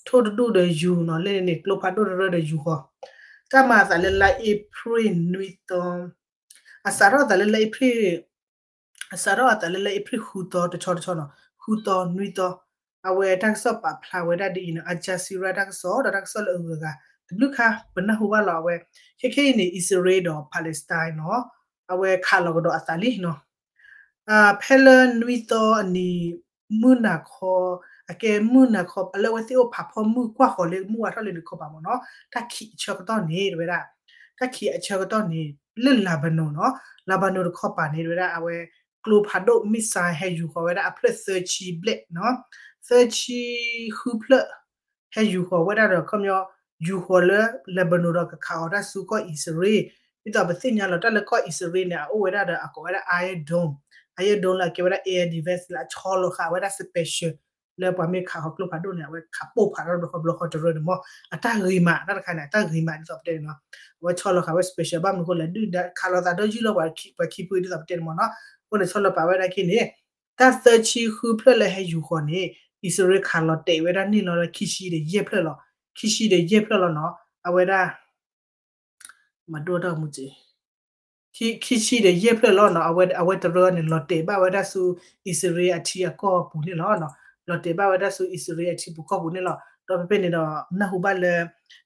ထိၣ်တဒူၣ်ဒီးယူၤနီၤ, လၢန့ၣ်န့ၣ် ကျိဖးဒိၣ်တရၢဒီးယူၤဃီၤ, တၢ်မၤအသးလၢလါအ့ဖြ့ၣ်နွံသီ, အစးထီၣ်အသးလၢလါအ့ဖြ့ၣ် အစးထီၣ်အသးလၢလါအ့ဖြ့ၣ်ဃုသီတဆီတဆီနီၤ, ဃုသီနွံသီ, အဝဲတၢ်ကစီၣ်ပာ်ဖျါဝဲဒၣ်ဒ်အံၤနီၤ, Al Jazeera တၢ်ကစီၣ် ဒီးတၢ်ကစီၣ်လၢအဂုၤအဂၤ တဘျုးခါ ပနၢ်ဟူဘၣ်လီၤ. အဝဲ ခဲခဲအံၤန့ၣ် အံၣ်စရ့လးဒီး Palestine နီၤ, အဝဲခးလီၤကဒီးအသးလံနီၤ. ဖဲလၢနွံသီအနံၤ မုၢ်နၤခီ, အကဲမုၢ်နၤခီ လၢအဝဲသ့ၣ်အိၣ်ဖးဖီမုၢ်ကွၢ်ဃီၤလၢမုၢ်ဝါထီၣ်လၢနုာ်ခီပၤမ့ၢ်နီၤ, တၢ်ခံးအဆၢကတီၢ်န့ၣ် တဲဝဲဒၣ်, တၢ်ခံးအဆၢကတီၢ်န့ၣ် လၢ Lebanon နီၤ, Lebanon တခီပၤန့ၣ် တဲဝဲဒၣ် အဝဲ ကျိဖးဒိၣ် missile ဟဲယူၤဃီၤဝဲဒၣ်အဖျၢၣ်သၢဆံဘျဲၣ်နီၤ, သၢဆံဃုဖျၢၣ် ဟဲယူၤဃီၤဝဲဒၣ်ဒီး ခီပညီ ယူၤဃီၤလၢ Lebanon ဒီးကခးအီၤတၢ်ဆူကီၢ်အံၣ်စရ့လး, ဒ်သိးပသ့ၣ်ညါလီၤတၢ်လၢကီၢ်အံၣ်စရ့လးန့ၣ် အအိၣ်ဝဲဒၣ်ဒီးအကိးဝဲဒၣ် Iron Dome, Iron Dome လၢအကဲဝဲဒၣ် air defense လၢအဆီလီၤဃာ်ဝဲဒၣ် special လၢပှၤမ့ၢ်ခးဃီၤကျိဖးဒိၣ်န့ၣ် အဝဲခးပိၢ်ဖးထီၣ်တဘျီဃီဘျီဃီတရၢန့ၣ်မ့ၢ် အတၢ်ဂ့ၤမး တၢ်တခါန့ၣ် အတၢ်ဂ့ၤမးဒ်သိးပတဲန့ၣ်နီၤ, အဝဲဆီလီၤဃာ်ဝဲ special ဘၣ်မနုၤအဃိလဲၣ် ဒုၣ်ဒါခးလိာ်သးဒီးယုၢ်လီၤပှၤခံဖုဒ်သိးပတဲန့ၣ်မ့ၢ်နီၤ, အဃိန့ၣ်ဆီလီၤပာ်ဝဲဒၣ်က့ၤန့ၣ် တၢ်သၢဆံဃုဖျၢၣ်လၢဟဲယူၤဃီၤန့ၣ် အံၣ်စရ့လးခးလီၤတဲာ်ဝဲဒၣ်န့ၣ်လီၤလၢခံဆံဒီးယဲၢ်ဖျၢၣ်လီၤ, ခံဆံဒီးယဲၢ်ဖျၢၣ်လီၤနီၤ, အဝဲဒၣ် မၤဒိၣ်တၢ်မူက့ၤ ခံဆံဒီးယဲၢ်ဖျၢၣ်လီၤနီၤ, အဝဲတရၢန့ၣ် လီၤတဲာ်ဘၣ်ဝဲဒၣ်ဆူ အံၣ်စရ့လးအထံအကီၢ်ပူၤန့ၣ်လီၤ, လီၤတဲာ်ဘၣ်ဝဲဒၣ်ဆူ အံၣ်စရ့လးအထံပူၤကီၢ်ပူၤန့ၣ်လီၤ. ဒီးဖဲဖဲန့ၣ်ဒီး နၢ်ဟူဘၣ်လၢ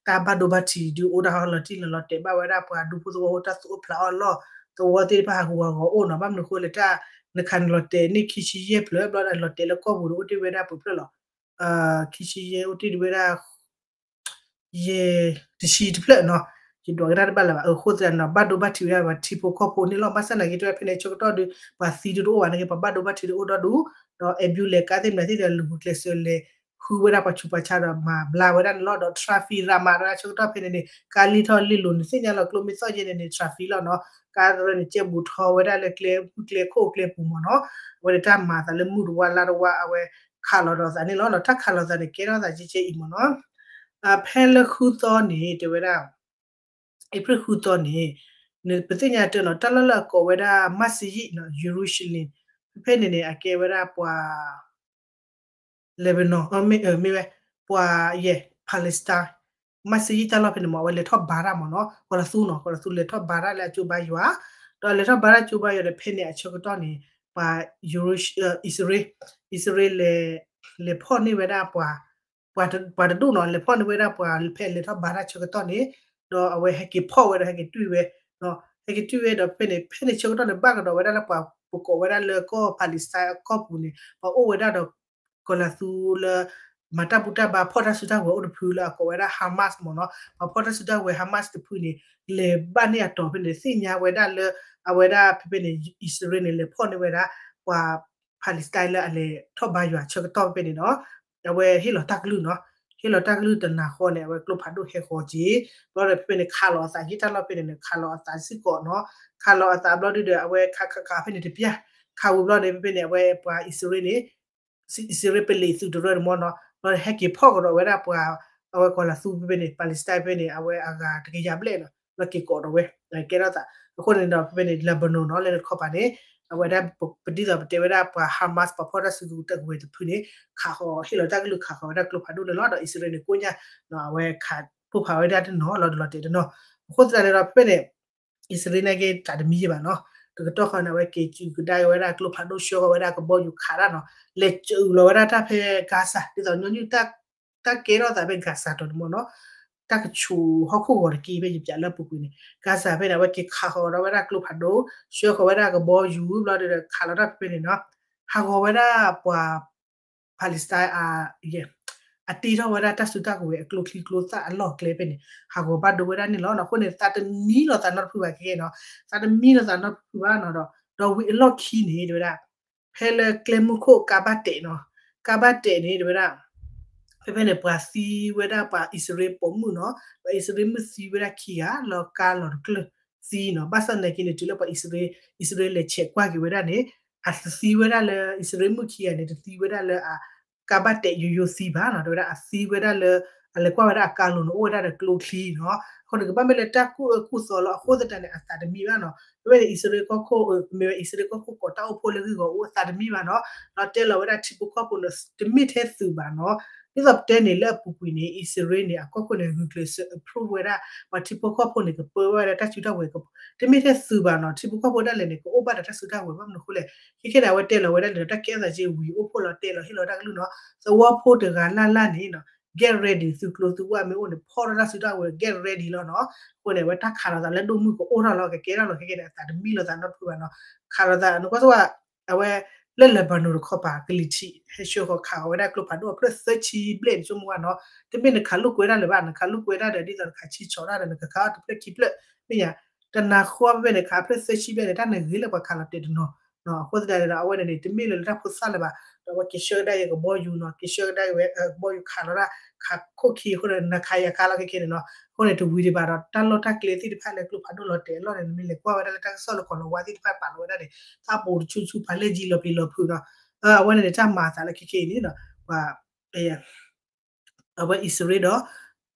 တၢ်ဘၣ်ဒိဘၣ်ထံးဒုးအိၣ်တၢ်ဟီလီၤတံၢ်လီၤတဲာ်ဘၣ်ဝဲဒၣ်ပှၤဒူဖိသဝီဖိတၢ်သူၣ်အိၣ်ဖျးအီၣ်လီၢ် သဝီသ့ၣ်တဖၣ်ဟးဂူာ်ဟးဂီၤအိၣ်နီၤ, ဘၣ်မနုၤအဃိလဲၣ် တၢ်နခးန့ၣ်လီၤတဲာ်န့ၣ်ခံဆံယဲၢ်ဖျၢၣ် ဘျီဒီးလီၤတဲာ်လၢကီၢ်ပူၤဒီးအိၣ်တ့ၢ်ဝဲဒၣ်ပှဲၤဖျၢၣ်လီၤ, ခံဆံယဲၢ်အိၣ်တ့ၢ်ဝဲဒၣ် ယဲၢ်တဆံတဖျၢၣ်နီၤ, ယဒွးကဒါတဘၣ်လၢၤဘၣ်, အဃိသတးန့ၣ် ဘၣ်ဒိဘၣ်ထံးဝဲဒၣ်ပှၤထံဖိကီၢ်ဖိန့ၣ်လီၤ. ဘၣ်ဆၣ်နာ်က့ တဲဝဲဖဲန့ၣ် ဆၢကတီၢ်ဒီး ပှၤသံဒုးတအိၣ်ဘၣ်နာ်က့ ပှၤဘၣ်ဒိဘၣ်ထံးဒုးအိၣ်ဒီဒူၣ်, ဒီး ambulance ကါသ့ၣ်မနုၤသ့ၣ်ဒီး လူၤဂုာ်ကျဲးစၢးလဲၤ ဃုဝဲဒၣ်ပှၤဆူးပှၤဆါဒီးမၤဘျါဝဲဒၣ်န့ၣ်လီၤ. ဒီး traffic ရၤမး တဝဲဒၣ်ဆၢကတီၢ်ဖဲန့ၣ်န့ၣ် ကါလံၣ်ထီၣ်လံၣ်လိၤန့ၣ် သ့ၣ်ညါလီၤကျိမ့ၢ်သီၣ်ယဲၢ်န့ၣ်န့ၣ် traffic လီၤနီၤ, ကါတရၢန့ၣ် ကဲဘူးထီဝဲဒၣ်လၢကျဲမုၢ်ကျဲခိၣ်ကျဲပူၤမ့ၢ်နီၤ, အဝဲဒၣ်တၢ်မၤအသးလၢမုၢ်တဝါလါတဝါ အဝဲခးလီၤဒီးသးန့ၣ်လီၤ. တၢ်ခးလီၤသးန့ၣ် ကဲထီၣ်သးကဲကဲအံၤမ့ၢ်နီၤ ဖဲလၢဃုသီန့ၣ် တဲဝဲဒၣ် အ့ဖြ့ၣ်ဃုသီန့ၣ် ပသ့ၣ်ညါတၢ်နီၤ တၢ်လီၢ်လၢအကိးဝဲဒၣ် မးစယံးနီၤ ယရူၤၡလ့ၣ် ဖဲဖဲန့ၣ်န့ၣ် အကဲဝဲဒၣ်ပှၤ Lebanon မ့ၢ်ဝဲ ပှၤယဲၢ် Palestine မးစယံးတၢ်လီၢ်ဖဲန့ၣ်မ့ၢ် အဝဲလဲၤထီၣ်ဘါတၢ်မ့ၢ်နီၤ ကီၢ်လီၤသူနီၤ ကီၢ်လီၤသူလဲၤထီၣ်ဘါတၢ်လၢအကၠိဘါယွၤ ဒီးလဲၤထီၣ်ဘါတၢ်ကၠိဘါယွၤဒီး ဖဲန့ၣ်အဆၢကတီၢ်န့ၣ် ပှၤ အံၣ်စရ့လး အံၣ်စရ့လး လဲၤဖီၣ်န့ၢ်ဝဲဒၣ်ပှၤ ပှၤတဒူၣ်နီၤ လဲၤဖီၣ်န့ၢ်ဝဲဒၣ်ပှၤဖဲလဲၤထီၣ်ဘါတၢ်ဆၢကတီၢ်န့ၣ် ဒီးအဝဲဟဲက့ၤဖီၣ်ဝဲဒီးဟဲက့ၤတွံၣ်ဝဲ ဟဲက့ၤတွံၣ်ဝဲဒီးဖဲန့ၣ် ဖဲန့ၣ်ဆၢကတီၢ်န့ၣ် ဘၣ်ကဒီးဝဲဒၣ်လၢပှၤပကိးဝဲဒၣ်လၢကီၢ် Palestine အကီၢ်ပူၤန့ၣ် ပှၤအိၣ်ဝဲဒၣ်ဒီး ကီၤလၤသူလၢ မၤတၢ်ဘူၣ်တၢ်ဘါဖီၣ်တၢ်စုတၢ်ဝဲၤအိၣ်တဖုလၢအကိးဝဲဒၣ် Hamas မ့ၢ်နီၤ ပှၤဖီၣ်တၢ်စုတၢ်ဝဲၤ Hamas တဖုန့ၣ် လဲၤဘၣ်န့ၢ်အတီၤဖဲန့ၣ် သ့ၣ်ညါဝဲဒၣ်လၢ အဝဲဒၣ်ဖဲဖဲန့ၣ် အံၣ်စရ့လးန့ၣ် လဲၤဖီၣ်န့ၢ်ဝဲဒၣ် ပှၤ Palestine လၢအလဲၤထီၣ်ဘါယွၤဆၢကတီၢ်ဖဲဖဲန့ၣ်ဒီး အဝဲဟ့ၣ်လီၤတၢ်ကလုၢ်နီၤ ဟ့ၣ်လီၤတၢ်ကလုၢ်တနၤဃီန့ၣ် အဝဲကျိဖးဒိၣ်ဟဲဃီက့ၤ ဘျီဒီးဖဲဖဲန့ၣ် ခးလီၤအသး ယံာ်တၢ်လီၢ်ဖဲန့ၣ်န့ၣ် ခးလီၤအသးစ့ၢ်ကီးနီၤ ခးလီၤအသးဘျီဒုဒီး အဝဲခးခးခးဖဲန့ၣ်တပျၢ် ခးဝံၤဘျီန့ၣ် ဖဲဖဲန့ၣ် အဝဲပှၤအံၣ်စရ့လးန့ၣ် အံၣ်စရ့လးပလံးသုးတရၢန့ၣ်မ့ၢ်နီၤ ဘျီဟဲက့ၤဖီၣ်ကဒီးဝဲဒၣ်ပှၤ အဝဲကီၤလၤသူဖဲဖဲန့ၣ် Palestine ဖဲန့ၣ် အဝဲအဂၤတကယၤဘျဲၣ်နီၤ ဘျီက့ၤကိးဒီးဝဲ ကဲထီၣ်သး အဃိန့ၣ်ဒီးဖဲဖဲန့ၣ် Lebanon နီၤ လၢတခီပၤန့ၣ် အဝဲဒၣ်ပဒ်သိးပတဲဝဲဒၣ်ပှၤ Hamas ပှၤဖီၣ်တၢ်စုကဝဲၤတဖုန့ၣ် ခးဃီၤဟ့ၣ်လီၤတၢ်ကလုၢ်ခးဃီၤဝဲဒၣ်ကျိဖးဒိၣ်န့ၣ်လီၤ ဒီးအံၣ်စရ့လးန့ၣ်ကိးညါ အဝဲခးဖိဖးဝဲဒၣ်တနီၤလီၤ တလီၤတဲာ်တနီၤ အဃိသတးန့ၣ်ဒီးဖဲဖဲန့ၣ် အံၣ်စရ့လးန့ၣ်က့ၤသးတမံယဲၢ်ဘၣ်နီၤ တကတီၢ်ဃီန့ၣ် အဝဲက့ၤစုကဒါက့ၤဝဲဒၣ်ကျိဖးဒိၣ် ဆှၢဃီၤဝဲဒၣ်ကဘီယူၤခးတၢ်နီၤ လဲၤစုလီၤဝဲဒၣ်တၢ်ဖဲ Gaza ဒ်သိးညီနုၢ် တၢ်ကဲထီၣ်သးဖဲ Gaza တီၤန့ၣ်မ့ၢ်နီၤ တၢ်ကဆူးဟီၣ်ခိၣ်ဂီၤတက့ၢ်ဖဲယပၠးလၢအပူၤကွံာ်န့ၣ် Gaza ဖဲန့ၣ် အဝဲက့ၤခးဃီၤဒီးဝဲဒၣ်ကျိဖးဒိၣ် ဆှၢဃီၤဝဲဒၣ်ကဘီယူၤ ဘျီဒီးခးလီၤတၢ်ဖဲဖဲန့ၣ်နီၤ ဟးဂီၤဝဲဒၣ်ပှၤ Palestine အတ့ထီၣ်ဝဲဒၣ်တၢ်စုတၢ်ကဝဲၤအကျိချံကျိသၣ်အလီၢ်ကျဲဖဲန့ၣ် ဟးဂီၤဘၣ်ဒိဝဲဒၣ်န့ၣ်လီၤ. အဃိန့ၣ် သးတမံလိာ်သးနီတဖုဘၣ်ခဲကဲနီၤ, သးတမံလိာ်သးနီတဖုဘၣ်နီၤဒီး ဒီးဝံၤအလီၢ်ခံန့ၣ် တဲဝဲဒၣ် ဖဲလၢကျဲမုၢ်ခိၣ်ကါဘၣ်တဲာ်နီၤ, ကါဘၣ်တဲာ်န့ၣ် တဲဝဲဒၣ် ဖဲဖဲန့ၣ် ပှၤသံဝဲဒၣ်ပှၤအံၣ်စရ့လးပိာ်မုၣ်နီၤ, ပှၤအံၣ်စရ့လးမုၣ်သံဝဲဒၣ်ခံဂၤ လီၤကါလီၤတကျၢၢ်သံနီၤ, ဘၣ်ဆၣ်သနာ်က့န့ၣ် တုၤလၢပှၤအံၣ်စရ့လး အံၣ်စရ့လးလဲၤဆဲးကွၢ်က့ၤဝဲဒၣ်န့ၣ် အတသံဝဲဒၣ်လၢ အံၣ်စရ့လးမုၣ်ခံဂၤန့ၣ် တသံဝဲဒၣ်လၢအ ကါဘၣ်တဲာ်ယိယိသံဘၣ်နီၤ, တဲဝဲဒၣ်အသံဝဲဒၣ်လၢ အလဲၤကွၢ်ဝဲဒၣ်အကါလိၤန့ၣ် အိၣ်ဝဲဒၣ်ဒီးကျိချံနီၤ, အဃိန့ၣ် ကဘၣ်မ့ၢ်လၢတၢ်ကူၣ်အၢကူၣ်သီလီၤ, အဃိသတးန့ၣ် အသးတမံဘၣ်နီၤ, ဖဲဖဲန့ၣ် အံၣ်စရ့လးကီၢ်ခိၣ် မ့ၢ်ဝဲအံၣ်စရ့လးကီၢ်ခိၣ်ကိးတၢ်အိၣ်ဖှိၣ်လၢဂ့ၢ်ဂီၢ်အူအသးတမံဘၣ်နီၤ, ဒီးတဲလီၤဝဲဒၣ်ထံဖိကီၢ်ဖိန့ၣ် တမ့ၢ်ထဲသုးဘၣ်နီၤ, ဒ်သိးပတဲန့ၣ်လၢအပူၤကွံာ်န့ၣ် အံၣ်စရ့လးန့ၣ် အကီၢ်ခိၣ်န့ၣ် ဂုာ်ကျဲးစၢး approve ဝဲဒၣ် ပှၤထံဖိကီၢ်ဖိန့ၣ် ကပၢဝဲဒၣ်တၢ်စုတၢ်ဝဲၤ တမ့ၢ်ထဲသုးဘၣ်နီၤ, ထံဖိကီၢ်ဖိဒၣ်လဲာ်န့ၣ် ကအိၣ်ဘၣ်ဒီးတၢ်စုတၢ်ဝဲၤ ဘၣ်မနုၤအဃိလဲၣ်, ခဲခဲန့ၣ် အဝဲတဲလီၤဝဲဒၣ်န့ၣ်ဒီး တၢ်ကဲထီၣ်သးက့ဝံၤအိၣ်ဖှိၣ်လီၤ တဲလီၤဟ့ၣ်လီၤတၢ်ကလုၢ်နီၤ, သဝီဖိတဂၤလၢ်လၢ်န့ၣ် get ready သုးကျိၤသုးဝၣ်မ့ၢ်အိၣ်န့ၣ် ဖီၣ်ထီၣ်တၢ်စုတၢ်ဝဲၤ get ready လီၤနီၤ, အဃိန့ၣ် အဝဲတၢ်ခးလိာ်သးလၢဒိၣ်မုၢ်ကအိၣ်ထီၣ်လီၤ ကကဲထီၣ်လီၤ ခဲခဲန့ၣ် အသးတမံလိာ်သးနီတဖုဘၣ်နီၤ, ခးလိာ်သး နကွၢ်ဆိဝဲ အဝဲ လၢ Lebanon တခီပၤ ကလံၤထံး ဟဲဆှၢဃီၤခးဃီၤဝဲဒၣ်ကျိဖးဒိၣ် အဖျၢၣ်သၢဆံဘျဲၣ်န့ၣ် ဆိကမိၣ်ဝဲနီၤ, တမ့ၢ်နခးလိာ်ကွဲဒၣ်လၢၤဘၣ်, နခးလိာ်ကွဲဒၣ်ဒီး ဒ်သိးနခးဆံဆီးတၢ်ဒီး နကခးအီၣ်တဖျၢၣ်ခံဖျၢၣ်, မ့ၢ်ညါ, တနၤဃီဖဲဖဲန့ၣ် ခးဖျၢၣ်သၢဆံဘျဲၣ်န့ၣ် တၢ်နဂ့ၤလၢပှၤခးလီၤတဲာ်တနီၤ, အဃိသတးန့ၣ်ဒီး အဝဲန့ၣ်န့ၣ် တမ့ၢ်လၢလၢတၢ်ဖိသၣ်လၢၤဘၣ်, ဒီးအဝဲက့ၤဆှၢကဒါက့ၤကဘီယူၤနီၤ, က့ၤဆှၢကဒါက့ၤဝဲ ကဘီယူၤခးလီၤတၢ် ခးခိၣ်ခံအဃိန့ၣ် နၤခးယၤခးလီၤခဲခဲန့ၣ်နီၤ, အဃိန့ၣ် တဝံၤဒံးဘၣ်ဒီး တၢ်လီၢ်တၢ်ကျဲသ့ၣ်တဖၣ်လၢကျိဖးဒိၣ်လီၤတဲာ်အလီၢ်န့ၣ် နမ့ၢ်လဲၤကွၢ်ဝဲဒၣ်လၢတၢ်ကစီၣ်လၢကီၢ်လီၤဝါသ့ၣ်တဖၣ်ပာ်လီၤဝဲဒၣ်န့ၣ် တၢ်ပူၤတဆူၣ်ဆူၣ် ပှၤလဲၢ်ကံလီၤပျံၤလီၤဖုးနီၤ, အဝဲန့ၣ်န့ၣ် တၢ်မၤအသးလၢခဲခဲအံၤန့ၣ်နီၤ, ပှၤ အဝဲအံၣ်စရ့လးဒီး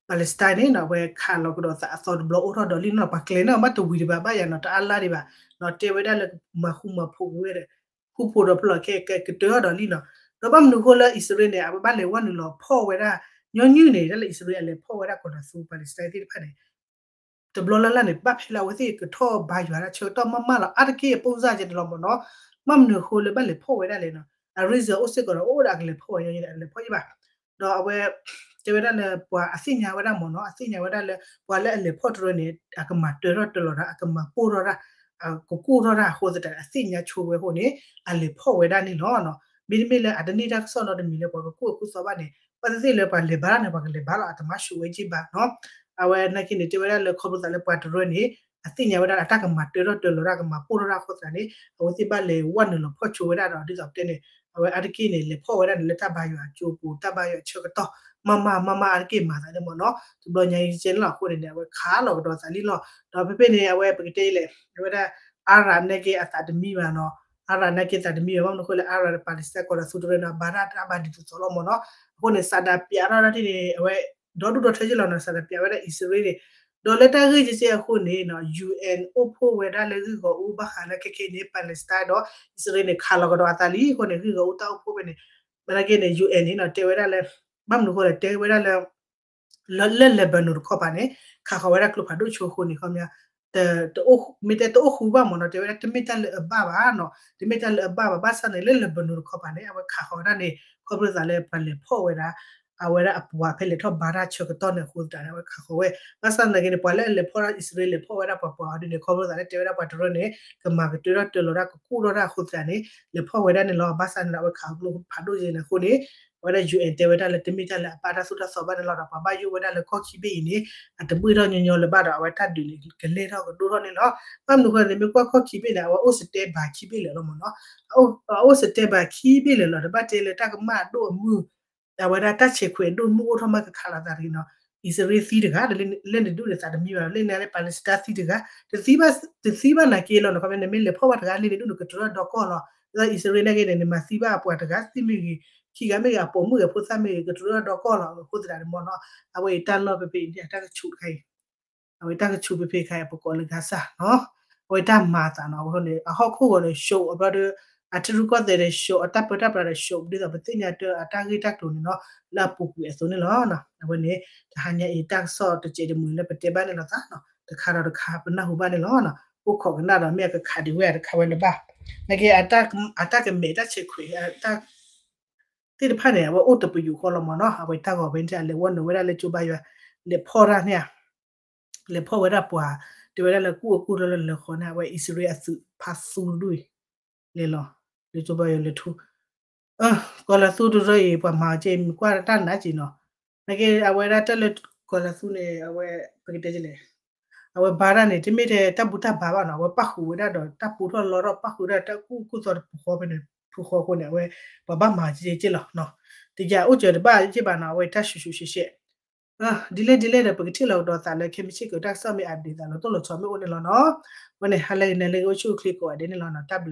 Palestine န့ၣ်နီၤ အဝဲခးလီၤကဒီးသးအသီတဘျီအိၣ်ထီၣ်ဒီးလံနီၤ, ပှၤကျဲၤန့ၣ်မ့ၢ်တဝံၤဒံးဘၣ်ဘၣ်ယၤနီၤ, တအါလါဒံးဘၣ်နီၤ, တဲဝဲဒၣ်လၢမၤဃူမၤဖိးက့ၤဝဲဒီး ဃူဖိးဒီးဖျိးခဲကတၢၢ်ဒီးလံနီၤ, ဒီးဘၣ်မနုၤအဃိလၢအံၣ်စရ့လးန့ၣ် အဝဲဘၣ်လဲၤဝဲနုာ်လီၤဖီၣ်ဝဲဒၣ် ညီနုၢ်န့ၣ် တၢ်လၢအံၣ်စရ့လးအလဲၤဖီၣ်ဝဲဒၣ်ကီၢ်လၤသူ Palestine သ့ၣ်တဖၣ်န့ၣ် တဘျီလၢ်လၢ်န့ၣ် ဘၣ်ဖဲလၢအဝဲသ့ၣ်ကထီၣ်ဘါယွၤတၢ်ဆၢကတီၢ်မးမးလီၤ, အါတက့ၢ်အပိၢ်စၢ်ကဲန့ၣ်လီၤမ့ၢ်နီၤ, ဘၣ်မနုၤအဃိလၢဘၣ်လဲၤဖီၣ်ဝဲဒၣ်လဲၣ်နီၤ, အ reason အိၣ်စ့ၢ်ကီးဒီး အိၣ်ဒီးအကလဲၤဖီၣ်ဝဲညီနုၢ်န့ၣ် အလဲၤဖီၣ်ယံၢ်ဘၣ်, ဒီးအဝဲ တဲဝဲဒၣ်လၢပှၤအသ့ၣ်ညါဝဲဒၣ်မ့ၢ်နီၤ, အသ့ၣ်ညါဝဲဒၣ်လၢ ပှၤလၢအလဲၤဖီၣ်တရၢန့ၣ် အကမၤတၢထီၣ်တၢလီၤတၢ်, အကမၤပိၢ်ထီၣ်တၢ်, အကကူၣ်ထီၣ်တၢ်အဃိသတးန့ၣ် အသ့ၣ်ညါဆိဝဲအဃိန့ၣ် အလဲၤဖီၣ်ဝဲဒၣ်န့ၣ်လီၤနီၤ, မ့တမ့ၢ်လၢအတန့ၢ်တၢ်ကစီၣ်နီတမံၤလၢပှၤကကူၣ်အကူၣ်သီဘၣ်န့ၣ် ဘၣ်သ့ၣ်သ့ၣ်လၢပှၤလဲၤဘါထီၣ်န့ၣ် ပှၤကလဲၤဘါလီၤ အတမၤဆူၣ်ဝဲက့ၢ်ဘၣ်နီၤ, အဝဲနာ်က့န့ၣ် တဲဝဲဒၣ်လၢခီဖျိသးလၢပှၤတရၢန့ၣ် အသ့ၣ်ညါဝဲဒၣ်အတၢ်ကမၤတၢထီၣ်တၢလီၤတၢ် ကမၤပိၢ်ထီၣ်တၢ်အဃိသတးန့ၣ် အဝဲသ့ၣ်ဘၣ်လဲၤဝဲနုာ်လီၤဖီၣ်ဆိဝဲဒၣ်ဒီး ဒ်သိးပတဲန့ၣ် အဝဲအါတက့ၢ်န့ၣ် လဲၤဖီၣ်ဝဲဒၣ်န့ၣ် လၢတၢ်ဘါယွၤအကၠိပူၤ တၢ်ဘါယွၤအဆၢကတီၢ် မးမးမးမးအါတက့ၢ်မၤသးန့ၣ်မ့ၢ်နီၤ, တဘျီညါအံၤကဲန့ၣ်လီၤ အဃိန့ၣ်န့ၣ် အဝဲခးလီၤကဒီးသးလံလီၤ, ဒီးဖဲဖဲန့ၣ် အဝဲပကတဲလဲၣ် အဝဲဒၣ် Arab နာ်က့အသးတမံဘၣ်နီၤ, Arab နာ်က့သးတမံဘၣ် ဘၣ်မနုၤအဃိလဲၣ် Arab ဒီး Palestine ကီၢ်လၤသူတရၢန့ၣ် ဘါတၢ်တၢ်ဘါဒ်သိးသိးလီၤမ့ၢ်နီၤ, အဃိန့ၣ် စးဒၤပျးထီၣ်ဒၣ်ထံၣ်န့ၣ် အဝဲ ဒီဒူၣ်ဒီထၢက့ၢ်လီၤနီၤ စးဒၤပျးဝဲဒၣ်အံၣ်စရ့လးန့ၣ် ဒီးလၢတၢ်ဂ့ၢ်ကဲကဲအဃိန့ၣ်နီၤ UN အိၣ်ဖှိၣ်ဝဲဒၣ်လၢဂ့ၢ်ဂီၢ်အူဘၣ်ဃးလၢခဲခဲအံၤန့ၣ် Palestine ဒီးအံၣ်စရ့လးန့ၣ် ခးလီၤကဒီးအသးလံအဃိန့ၣ် ဂ့ၢ်ဂီၢ်အူတၢ်အိၣ်ဖှိၣ်ဖဲန့ၣ် မ့ၢ်နာ်က့န့ၣ် UN န့ၣ်နီၤ တဲဝဲဒၣ်လၢ ဘၣ်မနုၤအဃိလဲၣ် တဲဝဲဒၣ်လၢ လၢ လၢ Lebanon တခီပၤန့ၣ် ခးဃီၤဝဲဒၣ်ကျိဖးဒိၣ်ဆိအဃိန့ၣ် ခီပညီ မ့ၢ်တဲတအိၣ်ဃူဘၣ်မ့ၢ်နီၤ, တဲဝဲဒၣ်တမ့ၢ်တၢ်လၢအဘၣ်ဘၣ်နီၤ, တမ့ၢ်တၢ်လၢအဘၣ်ဘၣ်, ဘၣ်ဆၣ်န့ၣ် လၢ Lebanon တခီပၤန့ၣ် အဝဲခးဃီၤဝဲဒၣ်န့ၣ် ခီဖျိသးလၢပှၤလဲၤဖီၣ်ဝဲဒၣ် အဝဲဒၣ်အပှၤဖဲလဲၤထီၣ်ဘါတၢ်ဆၢကတီၢ်န့ၣ်အဃိသတးန့ၣ် အဝဲခးဃီၤဝဲ, ဘၣ်ဆၣ်သနာ်က့န့ၣ် ပှၤလၢအလဲၤဖီၣ်ဒၣ် အံၣ်စရ့လးလဲၤဖီၣ်ဝဲဒၣ်ပှၤပှၤအီၤဒ်န့ၣ် ခီဖျိသးလၢတဲဝဲဒၣ်ပှၤတရၢန့ၣ် ကမၤကတၢၢ်ထီၣ်တၢၤလီၤတၢ် ကကူၣ်ထီၣ်တၢ်အဃိသတးန့ၣ် လဲၤဖီၣ်ဝဲဒၣ်န့ၣ်လီၤ. ဘၣ်ဆၣ်န့ၣ်ဒီး အဝဲခးကျိဖးဒိၣ်က့ၤန့ၣ်အဃိန့ၣ် အဝဲဒၣ် ယူၣ်အ့ၣ် တဲဝဲဒၣ်လၢတမ့ၢ်တၢ်လၢအဘၣ်တၢ်သိၣ်တၢ်သီဘၣ်န့ၣ်လီၤ. ဒီးပှၤဘၣ်ယိၣ်ဝဲဒၣ်လၢကီၢ်ခံဘ့ၣ်အံၤန့ၣ် အတဘှ့ၣ်ထီၣ်ညီညီလၢၤဘၣ်ဒီး အဝဲတၢ်ဒုးန့ၣ်ကလဲၢ်ထီၣ်ကဒိၣ်ထီၣ်န့ၣ်လီၤ. ဘၣ်မနုၤအဃိန့ၣ် မ့ၢ်ကွၢ်ကီၢ်ခံဘ့ၣ်န့ၣ် အဝဲအိၣ်စတဲဘၣ်ခံဘ့ၣ်လၢာ်လီၤမ့ၢ်နီၤ, အအိၣ်စတဲဘၣ်ခံဘ့ၣ်လၢာ်လီၤ. တဘၣ်တဲလၢတၢ်ကမၣ်အဒိၣ်အမုၢ် အဝဲဒၣ်တၢ်ဆဲးခွဲးဒိၣ်မုၢ်အိၣ်ထီၣ်မးကခးလိာ်သးတဂ့ၤနီၤ, အံၣ်စရ့လးသံတဂၤ လၢန့ၣ်ဒူၣ်န့ၣ်သးတမံဘၣ်, လၢန့ၣ်လၢ Palestine သံတဂၤ တသံဘၣ်နၤက့လီၤနီၤ, ခီဖျိန့ၣ် မ့ၢ်လဲၤဖီၣ်ဘၣ်တဂၤလၢန့ၣ်ဒူၣ်န့ၣ် ကတရၢဒီကီၢ်လီၤ. ဒီးအံၣ်စရ့လးန့ၣ်က့န့ၣ် နမၤသံဘၣ်အပှၤတဂၤသံမ့ၢ်ဂ့ၤ, ခံဂၤမ့ၢ်ဂ့ၤ အပိာ်မုၣ်ဂ့ၤ ဖိသၣ်မ့ၢ်ဂ့ၤ ကတရၢဒီကီၢ်လီၤ. အဃိသတးန့ၣ်မ့ၢ်နီၤ အဝဲအံၤတၢ်လီၢ်ဖဲဖဲအံၤန့ၣ် အတၢ်ကဆူးတခါအံၤ အဝဲတၢ်ကဆူးဖဲဖဲခါအံၤ ပကိးလၢ Gaza နီၤ, အဝဲတၢ်မၤအသးနီၤ, အဝဲန့ၣ် အဟီၣ်ခိၣ်ဂီၤန့ၣ် ရှုံး အဘျီဒီး အထံရူၢ်ကီၢ်သဲးန့ၣ် ရှုံး အတၢ်ပၢတၢ်ပြးဒီး ရှုံး ဒ်သိးပသ့ၣ်ညါတၢ်အတၢ်ဂ့ၢ်တၢ်ကျိၤန့ၣ်နီၤ လၢအပူၤကွံာ်အသိးန့ၣ်လီၤ. အဝဲန့ၣ် တဟါညါအံၤတၢ်ကစီၣ်တစဲးတမှဲၤလၢပတဲဘၣ်န့ၣ်လီၤသးနီၤ, တခါဒီးတခါပနၢ်ဟူဘၣ်န့ၣ်လီၤ. အိၣ်ခိးကနၣ်ဒီးမ့ၢ်အကခးဒံးဝဲတခါဝဲလၢၤဘၣ်, နာ်က့ အတၢ်ကမဲာ်တၢ်ဆဲးခွဲး သ့ၣ်တဖၣ်န့ၣ် အဝဲအိၣ်တပယူာ်ဃီလီၤမ့ၢ်နီၤ, အဝဲတၢ်ဂီၤဝဲန့ၣ် အလဲၤဝီနုာ်ဝဲဒၣ်လၢကၠိဘါယွၤ လဲၤဖီၣ်တၢ်န့ၣ် လဲၤဖီၣ်ဝဲဒၣ်ပှၤ တဲဝဲဒၣ်လၢကူၣ်အကူၣ်လီၤလၢလၢဃီန့ၣ် အဝဲအံၣ်စရ့လးအသုးဖးသူတဒူၣ်အံၤ လဲၤလီၤ လၢကၠိဘါယွၤလဲၤထူ ကီၤလၤသူတရၢအံၤ ပှၤမၤက့မ့ၢ်ကွၢ်တၢ်နးက့နီၤ, နာ်က့ အဝဲဒၣ်တၢ်လၢကီၤလၤသူန့ၣ် အဝဲ ပကတဲလဲၣ် အဝဲဘါတၢ်န့ၣ် တမ့ၢ်ထဲတၢ်ဘူၣ်တၢ်ဘါဘၣ်နီၤ, အဝဲပၣ်ဃုာ်ဝဲဒၣ်ဒီးတၢ်ပူထီၣ်လီထီၣ် ပၣ်ဃုာ်ဝဲဒၣ်တၢ်ကူၣ်ကူၣ်သီတပူၤဃီဖဲန့ၣ် ဖုဃီအဃိန့ၣ် အဝဲ ပှၤဘၣ်မၤက့က့လီၤ. တယၤအိၣ်စၢၤတဘၣ်က့ဘၣ်နီၤ, အဝဲတၢ်ဆူးဆူးရှဲရှဲ ဒ်လဲၣ်ဒ်လဲၣ်ဒီး ပကထံၣ်လီၤကဒီးသးလၢခဲမုၢ်ဆ့ၣ်ကီး တၢ်ကစီၣ်မ့ၢ် update သးလီၤတိၢ်လီၤဆီမ့ၢ်အိၣ်န့ၣ်လီၤနီၤ. အဝဲန့ၣ် ဟါလၢဂ့ၤန့ၣ် လၢဂ့ၤအိၣ်ဆူၣ်အိၣ်ချ့ကိးဂၤဒဲးန့ၣ်လီၤနီၤ, တၢ်ဘျုး